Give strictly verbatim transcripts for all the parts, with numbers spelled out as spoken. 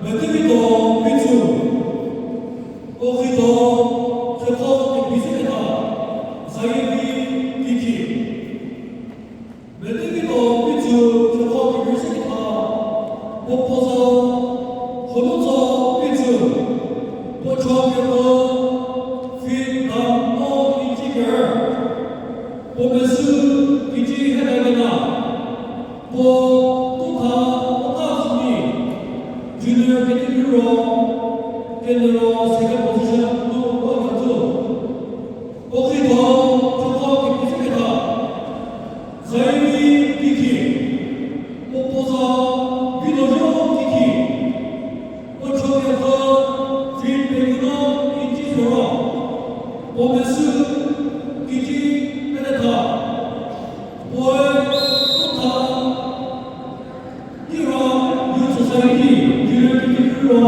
Metevito Pitsu, Okhito Chekho Kepise Keta, Zayevi Kiki. Metevito Pitsu Chekho Kepise Keta, Popoza Honuzo Pitsu, Pocho Keko Fit Dam No Ichiker, Pomesü Kiji Hedagena, Puo Tutha Otasuni, junior category ro, kenero second position nu ro yatsu. Okhito Chekho Kepise Keta, Zayevi Kiki, Popoza Vinoyo Kiki, Pocho Keko Fit Pekino Ichi Soro, Pomesü Kiji Penetha, Puoe Tutha Kira Youth Society, Junior Category ro,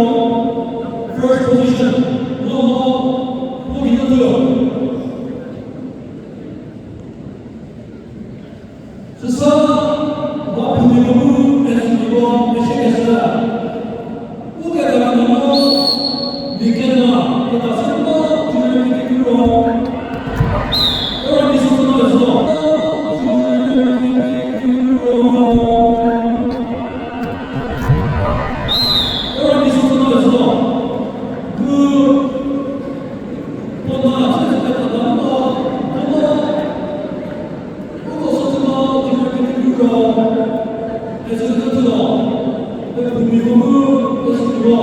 first position, Momo Pukinotuo. Süsa, ba phumiko bu, esüniko, meshekeshü. Uketa kemo, mikena, keta se mo, Junior Category ro. Ora di sotuna zo. Ora di sotuna zo. Bu, pona, se se keta mo, mo. Uko sotuna, Junior Category ro. Esüniko tuo. Pe phumiko bu, esüniko.